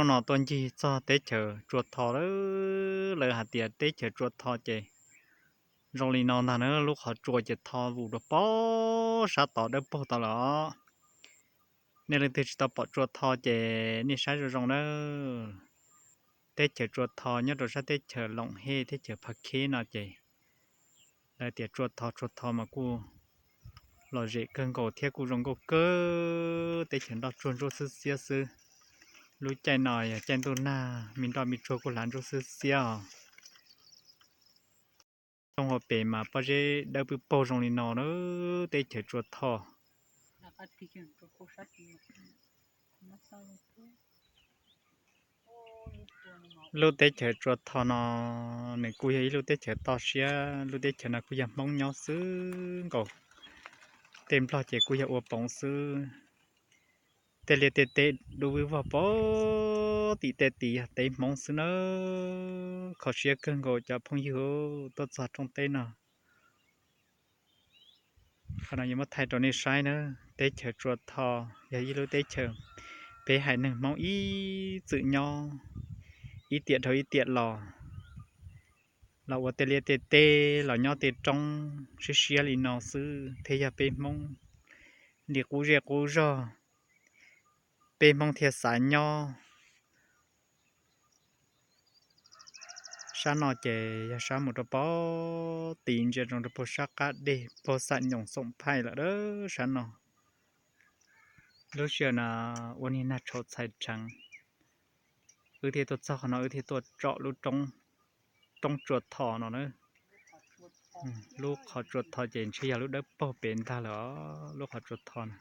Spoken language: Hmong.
Hnub no tuaj ncig txog teb chaws Tsua Tho lawm, lawv hais tias teb chaws Tsua Tho ces zoo li no ntag na, lub qhov tsua ces tho vus rau pem sab tod dawb paug tod lawm os. Nej leej twg tsis tau pom Tsua Tho ces nej saib zoo zoo na. Teb chaws Tsua Tho nyob rau sab teb chaws Loom Hej, teb chaws Phav Khib no ces lawv tias Tsua Tho, Tsua Tho mas kuj lom zem kawg nkaus thiab kuj zoo nkauj kawg, teb chaws nroj tsuag ntsuab xwb xiab xwb. Lub caij no yog caij ntuj nag, me nroj me tsuag kuj hlav ntsuab xwb xiab os. Thooj hauv pes mas pob zeb dawb pwb paug zoo li no na, teb chaws Tsua Tho. Lub teb chaws Tsua Tho no nws kuj yog ib lub teb chaws toj siab, lub teb chaws no kuj yog Hmoob nyob xwb nkaus. Tej Nplog ces kuj yog ua poov xwb. Tej liaj tej teb dub vwj vog pem tim tej tid yog teb Hmoob xwb na. Kho siab kawg nkaus cov phooj ywg tuaj txog rooj teb no. Qhov no yuav muab thaij rau nej saib na. Teb chaws Tsua Tho yog ib lub teb chaws peb haiv neeg Hmoob ib txwm nyob, ib tiam dhau ib tiam los, los ua tej liaj tej teb los nyob tej roob siab siab li no xwb thiaj yog peb Hmoob li qub zej qub zog, peb Hmoob thiaj xav nyob. Sab no ces yog sab mus rau pem tid, ntsia zoo rau puag sab qab deg puag xam nyoos xoom phaij lawm dab sab no. Lub sij hawm no ua niag nag tshauv txhais rheev, wb thiaj tuaj txog qhov no wb thiaj tuaj tsom lub roob Tsua Tho no na. Lub qhov Tsua Tho ces ntshe yog lub dawb paug pem ntag lawm os, lub qhov Tsua Tho na.